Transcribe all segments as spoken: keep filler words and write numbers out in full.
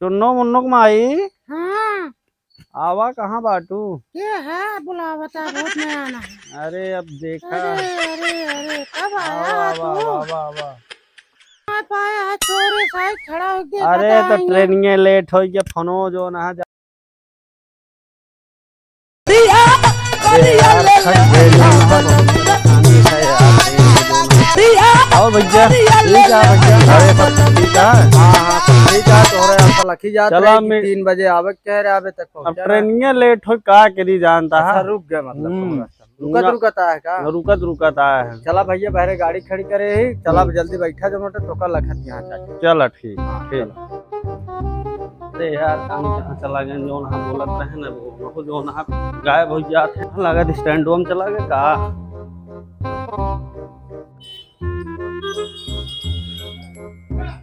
चुन्नो मुन्नो के माई। हाँ। आवा, कहाँ बाटू? के है बुलावता, बहुत मयान है। अरे अब देखा। अरे, अरे, अरे, कब आया आवा, तू? आवा, आवा, आवा। आ पाया है, छोरे साई खड़ा हो गया, अरे पता तो नहीं। ट्रेनिये लेट होइ गया, फोनो जो ना जा- अरे यार, थक गए जो ना, बहुत परेशानी है यार। और भैया, ठीक है भैया? अरे सब ठीक है? हाँ, हाँ, सब ठीक है। तोहरे ऐसा लखी जात चला रहे कि मैं तीन बजे आवे के कह रहे, अबे तक अब पहुँचा ना। ट्रेनिये लेट हो, का करी जानता अच्छा, है? रुक गए मतलब हम्म। तोहरा सब। रुकत ना, रुकत आए का? रुकत रुकत आए हैं। चला भैया, बहरे गाड़ी खड़ी करे ही, चला हम्म। जल्दी बैठा जो मोटे तोका लखत यहाँ जाके। चला ठीक, हाँ, ठीक। चला। अरे यार, काम कहाँ चला गए? जौन हम बोलत रहे ना, वो, वो जौन हम गायब हो जात है। लागत स्टैंडो में चला गए का?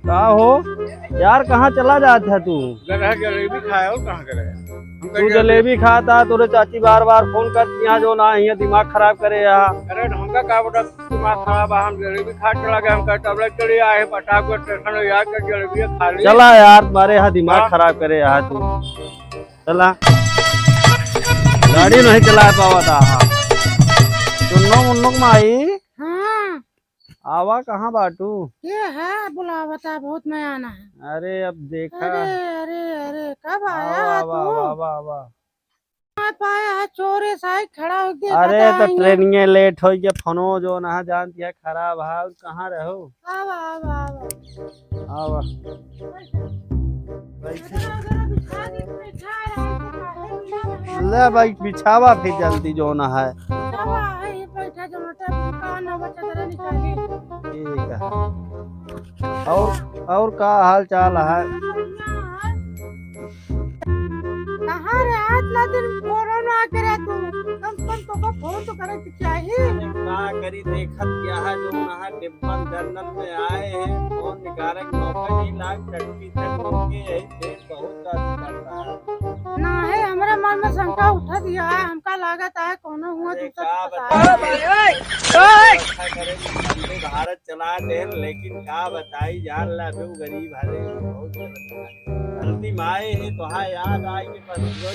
का हो यार, कहाँ चला जात है तू? गधा जलेबी खाए, और कहाँ करे? हम तू कहीं जलेबी खाता, तोरे चाची बार बार फोन करती यहाँ, जो ना यहाँ दिमाग खराब करे यहाँ। अरे, तो हमका का पता दिमाग खराब है, हम जलेबी खा चला गए, हम कहे, "तब ले चली आए, पटाक स्टेशन यार के जलेबी खा ली।" चला यार, तुम्हारे यहाँ दिमाग हाँ? खराब करे यहाँ तू। चला, गाड़ी नहीं चला पावत आहा। सुनो मुन्नुक माई। हाँ। आवा, कहाँ बाटू? ये है बुलावता, बहुत मयान है। अरे अब देखा। अरे, अरे, अरे, कब आया आवा, है आवा, तू? आवा, आवा, आवा। आ पाया है, चोरे साई खड़ा हो गया, अरे पता तो नहीं। ट्रेनिये लेट हो गया, फोनो जो ना जानती है खराब है, और कहाँ रहो? आवा, आवा, आवा। आवा। बैठ। ले भाई, बिछावा फिर जल्दी जो ना है। आवा, है, ये बैठा जो ना, टाइम का ना बचा, जरा निकाली। ठीक है। और, और का हाल चाल है? बढ़िया है। कहाँ रे, इतना दिन फोन ना करे तू? कम से कम तोका फोन तो करे के चाही। अरे का करी, देखत क्या है, जो वहाँ डिब्बन जंगल में आए हैं, फोन निकाले के मौका नहीं लाग, टट्टी तक रोके है, पेट बहुत दर्द कर रहा है। ना है, हमरा मन में शंका उठत है, हमका लागत है कोनो हुआ अरे दूसर का के बताई। पता है। अच्छा करे कि वंदे भारत चला दे, लेकिन का बताई, जान ला, अबे वो गरीब हरे, बहुत गलत है। गलती माए है, तोहा याद आई कि बस जो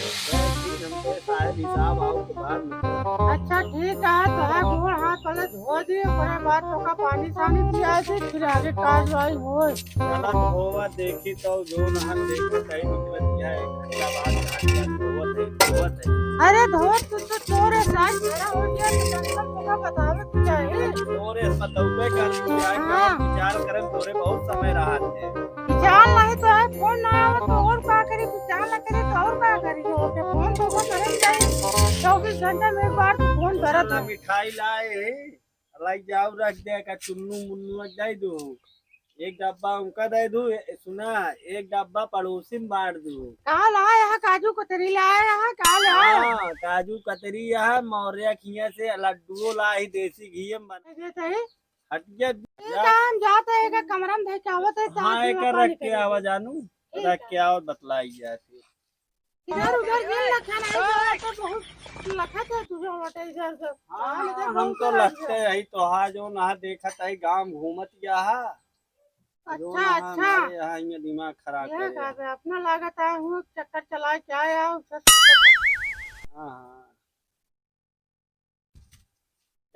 दिन हमके साहेब हिसाब आओ के बाद में। अच्छा, ठीक है, तोहा गोड़ हाथ पहले धो दी, ओकरे बाद तोका पानी सानी पिया दी, फिर आगे कार्रवाई होए। गलत होवा देखी तो जो नहर देखत है, निकलत है, एक घंटा बाद जाके धोवत है, धोवत है। अरे धोवत तू तो चोर है, साथ खड़ा हो गया, तो तोका बतावे के चाही। चोर है, बतौबे कर, हाँ। विचार करे, तोरे बहुत समय रहा है। विचार नहीं तो है, फोन ना आवे तो और का करी, विचार ना करे तो और का करी, ओके फोन तो वो करे जाए, चौबीस घंटा में एक बार तो फोन करत है। मिठाई लाए है, लाई जाओ रख दे का चुन्नू मुन्नू रख दे दो, एक डब्बा उनका दे दो, ए, सुना, एक डब्बा पड़ोसी में बांट दो। का लाए है, काजू कतरी लाए है, का लाए? हाँ, काजू कतरी है, मौर्या खिया से लड्डुओ ला ही देसी घी में बना। ये सही? हट गया, ठीक जा। है, हम जाते हैं, एका कमरा में धइ के आवत है, हाँ, चाची एका पापा रख के निकल आवा गए। जानू, ठीक रख है। के आवा, बतलाई जाए फिर। इधर उधर जिन लखा नहीं, तो बहुत लखा था तुझे होटल इधर उधर। हाँ, हम इधर हम बहुत तो लखते रही, तो हाँ, जो ना देखत है, गांव घूमत गया है। जो अच्छा, ना अच्छा। हमारे यहाँ ये दिमाग खराब ये करे। का बे, अपना लागत है, हूँ चक्कर चला के आया, उससे सोचत है। हाँ, हाँ।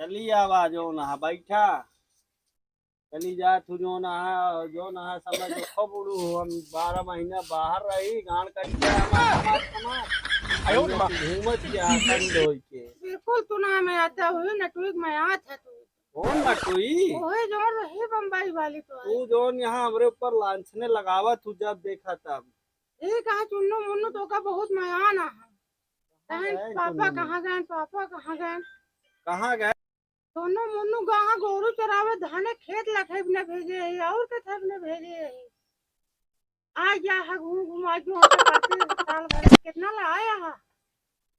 चली आवा, जो ना बैठा। चली जा तू, जो ना, जो ना समझ, देखो बूढ़ू हो, हम बारह महीना बाहर रही, गांड कट गया हमार, हमार, हमार। आयो रे बाप। घूमत गया बंद होई के। बिल्कुल तू ना में आता हुई, नटुई में आत है तू। कौन नटुई? ओहे जो रही बम्बई वाली तो है। तू जो यहाँ हमरे ऊपर लांछने लगावा, तू जब देखा तब। ठीक है, चुन्नू मुन्नू तो का बहुत मयान है। कहाँ गए पापा चुन्नू? कहाँ गए? पापा कहाँ गए? कहाँ गए? दोनों मुन्नू गाँव गोरू चरावे, धाने खेत लखे बिना भेजे है, और कथे बिना भेजे है। आ गया है घूम घुमा के वहाँ पे करते साल भर में कितना लाया है?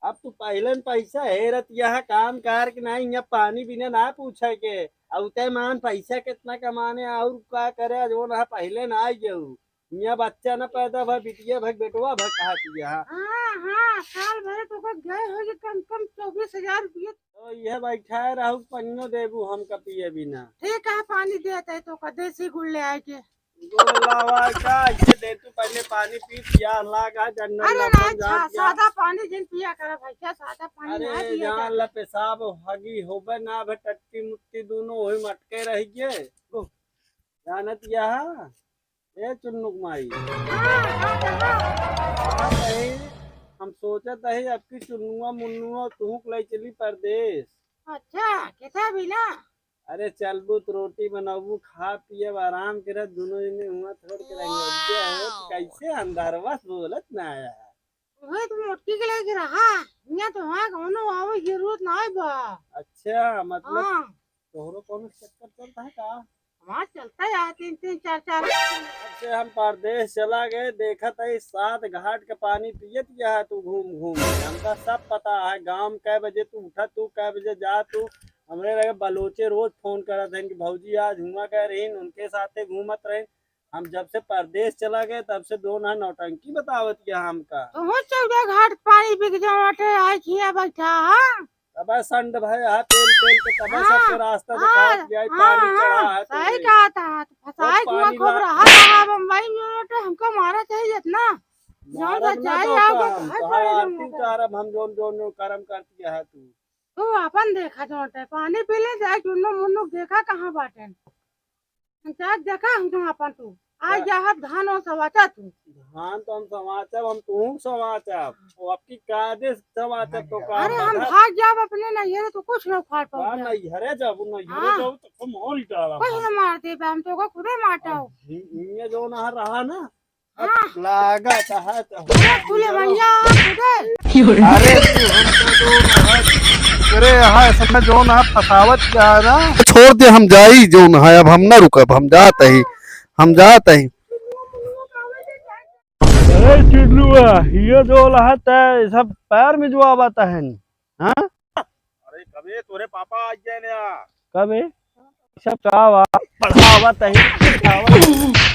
अब तू पहले न पैसा हेरत यहाँ काम कार के नहीं, यहाँ पानी बिना ना पूछे के। अब तय मान पैसा कितना कमाने और का करे, जो ना पहले ना आई जाऊ। हियाँ बच्चा न पैदा भा, बिटिया भा, बेटवा भा, कहा तू यहाँ। हाँ, हाँ, साल भर तो का गए हो जे कम कम चउबीस हजार रुपये। तो यह बैठा रहू, पनियो देबू हमका पिए बिना। ठीक है, पानी देत है तो का देसी गुड़ ले आए के। गोड़ लावा का, ये दे तू पहले पानी पी, पियास लागा, जन्नत अरे ना, लफन जात छा-, या। सादा पानी जिन पिया करा भैया, सादा पानी ना अरे पिया जान करा। ला, पेशाब हगी होबे ना भे, टट्टी मुट्टी दोनों वही मटके रह गए। जानत या हा? ए चुन्नुक माई। हाँ, हाँ, हाँ। हाँ, कहीं हम सोचत हई, अब की चुन्नुआ मुन्नुआ तुहूँ के ले चली परदेस। अच्छा, कैसा भी ना? अरे चलबू तो रोटी बनबू, खा पियब, आराम करत, दोनों जने हुआँ थोड़ के रहेंगे। अब क्या हो, तो कैसे अंदरवा से बोलत ना आया? वही तो मोटकी के लेके रहा, यहाँ तो वहाँ कौनो आवे जरूरत ना बा। अच्छा, मतलब हाँ। तोहरो कौनो चक्कर चलता है का? हमार चलता है तीन तीन चार चार। अब से हम परदेस चला गए, देखत है सात घाट के पानी पियत या है तू घूम घूम के। हमका सब पता है, गाँव में कै बजे तू उठा, तू कै बजे जा तू। हमरे लगे बलोचे रोज फोन करत हैं कि भौजी आज हुआँ गए रहीन, उनके साथे घूमत रहीन। हम जब से परदेस चला गए तब से दोनों नौटंकी बतावत या हमका। तो हो चौदह घाट पानी बिक जावटे, आए खिया बैठा, हाँ? अबे संड भाई, हाँ, तेल, तेल के तबे हाँ, सबके रास्ता हाँ, दिखावत जाए, हाँ, पानी हाँ, चढ़ा है तो सही भाई। कहा था, तो फंसाए खूब खूब रहा था बम्बई में, तो हमको मारा चाहिए इतना। मारा ना जाए तो आपको हम, घर तोहार पड़े आरती लोगों को। उतारब हम, जोन, जोन, जोन करम करती है तू। तू अपन देखा जोन ते, पानी पी ले, जाए चुन्नू मुन्नू देखा कहाँ बाटे। जा देखा हम तुम अपन तू। आज का? जा हाथ धान और सवाचा तू। धान तो हम सवाचब, हम तू सवाचब। वो आपकी कायदे से सवाचब तो का अरे हम बता? भाग जाब अपने नैहरे तो कुछ ना उखाड़ का पाऊंगा। नैहरे जाबू, नैहरे हाँ। जाबू तो हम और ही डाला कुछ हम। ना मार दे, हम तो को खुदे मारता हूँ। अब हि-, हिंगे जो ना रहा ना, हाँ। लागत है तो अरे फूले भैया, खुदे। अरे तू हमको जो ना, अरे यहाँ ऐसा में जो ना फसावत क्या है ना? छोड़ दे, हम जाई जो ना है, अब हम ना रुकब, हम जात ही, हम जात ही। अरे चुन्नुआ, ये जो लहत है, सब पैर में जो आवत है, हाँ? अरे कबे तोरे पापा आ गए ना? कबे? सब चावा, पढ़ावत है, लिखावत है।